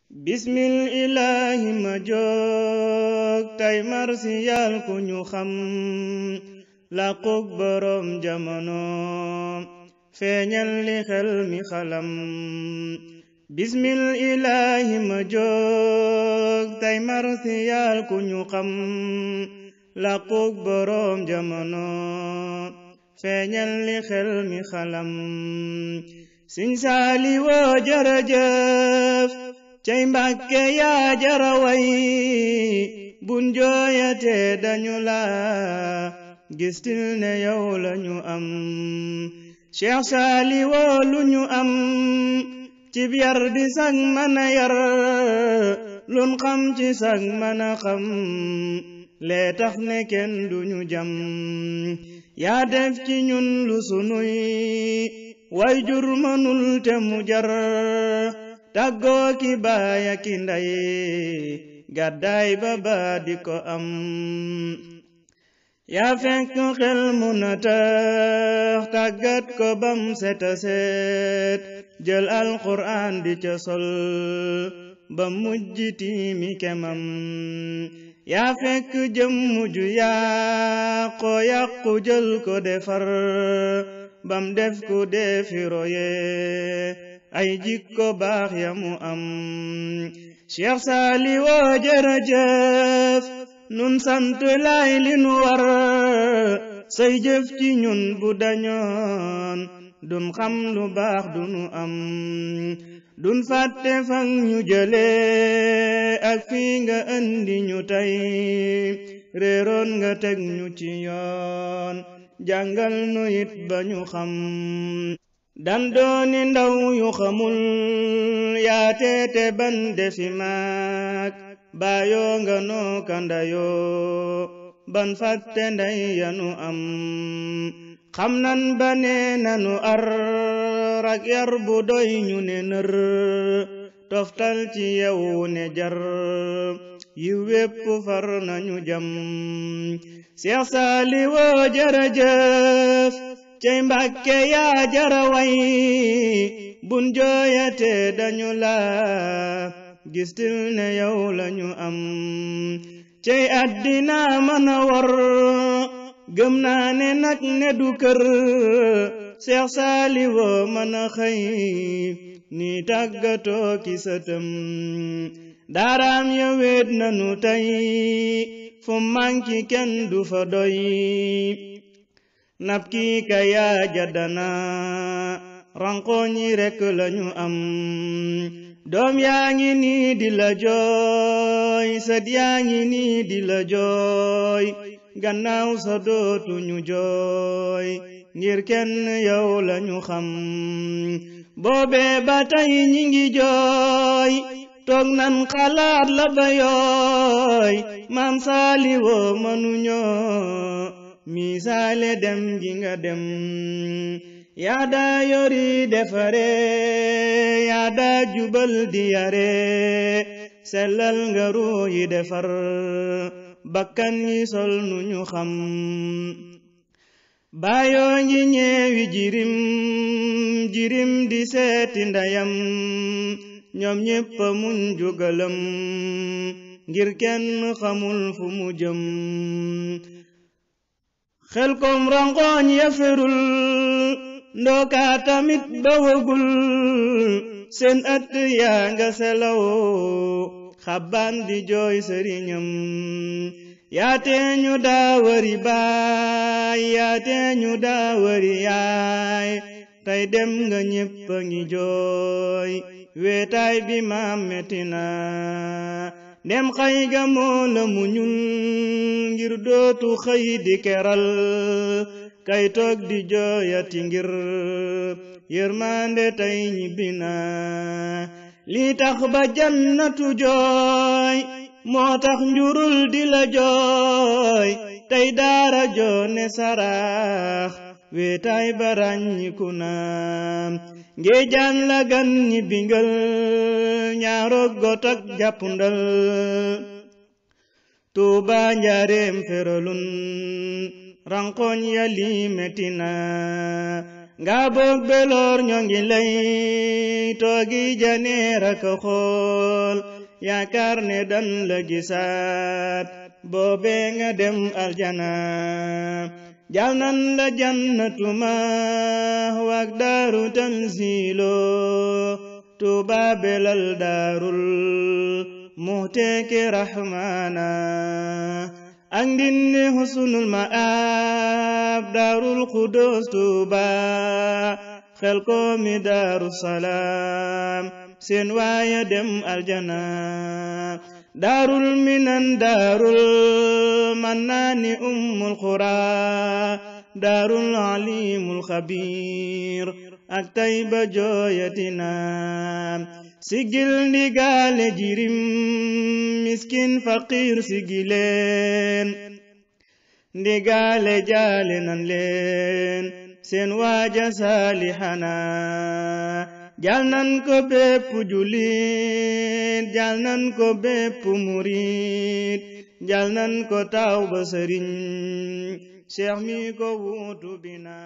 bismil ilaahi ma jóg tay marsiyal ku ñu xam làqug boroom jamono feeñal li xel mi xalam bismil ilaahi ma jóg tay marsiyal ku ñu xam làqug boroom jamono feeñal li xel mi xalam Sëñ Saaliwu jërëjëf cey Mbàkke yaa jara way bun jooyate dañu la gistil ne yow lañu am Cheikh Saaliwu lu ñu am cib yar di sag mana yar lun xam ci sag mana xam lee tax ne kenn duñu jam yaa def ci ñun lu sunuy way jur mënul te mu jar tàggoo ki baay ak ki ndey gàddaay ba di ko am yaa fekk xel mu na tax tàggat ko bam seta set jël alxuraan di ca sol ba mujj tiimi kemam yaa fekk jëmmu ju yàqu jël ko defar bam def ku defi roye ay jikko baax ya mu am Cheikh Saaliwu jërëjëf nun sant lay li nu war say jëf ci ñun bu dañoon dun xam lu baax dunu am dun fàtte fang ñu jële ak fi nga andi ñu tey réeroon nga teg ñu ci yoon jàngal nu it ba ñu xam dan dooni ndaw yu xamul yaa teete ban defi maak baayoo nga noo kandayoo ban fàtte ndey yanu am xam nan ba nee nanu ar rak yar bu doy ñu ne nër toftal ci yow ne jar yi wépp far nañu jam Cheikh Saaliwu jërëjëf cey Mbàkke yaa jara way bun jooyate dañu la gistil ne yow lañu am cey àddina mën a war gëm naa ne nag ne du kër Cheikh Saaliwu mën a xëy ni tàggatoo ki sëtëm daaraam ya weet nanu tey fu manki kenn du fa doy nap kii ka yaa jaddana rankoñi rekk lañu am doom yaa ngi nii di la jooy sët yaa ngi nii di la jooy gannaaw sa dootuñu jooy ngir kenn yow lañu xam boobee ba tey ñi ngi jooy toog nan xalaat la ba yooy maam Saaliwu mënuñoo misaale dem gi nga dem yaa daa yori defare yaa daa jubal di yare sellal nga ruuyi defar bakkan yi sol nu ñu xam baayoo ngi ñeewi jirim di seeti ndeyam ñoom ñépp muñ jugalam ngir kenn xamul fu mu jëm xel kom rangoñ ya ferul ndookaa tamit ba wëgul seen ëtt yaa nga selaw xabbaan di jooy sëriñam yaa teeñu daa wari baay yaa teeñu daa wari yaay tey dem nga ñépp a ngi jooy weetaay bi maam metti na dem xay ga moo la mu ñun ngir dootu xëy di keral kay toog di jooyati ngir yërmande tey ñibbi na lii tax ba jannatu jooy moo tax njurul di la jooy tey daara joone sarax weetaay ba ràññiku na ngéejaan la gan ñi bingal ñaaroog got ak jàppundal Tuuba njaareem feralun rankoñ ya lii metti na nga boog beloor ñoo ngi lay toogi janeer ak xool yaakaar ne dan la gisaat boobe nga dem aljana jal nan la jannatu ma waak daaru tanzilo tuuba belal daarul muhteke rahmana ak ndinne husnul maab daarul qudus tuuba xel ko mi daaru salaam seen waaya dem aljana daarul minan daarul mannaani ummul qura daarul alimul xabiir ak tayba jooyatina sigil ndigaale jirim miskin faqir sigileen ndigaale jaale nan leen seen waaja saalihana jal nan ko bépp julit jal nan ko bépp murit jal nan ko taw ba sëriñ Cheikh mi ko wuutu bina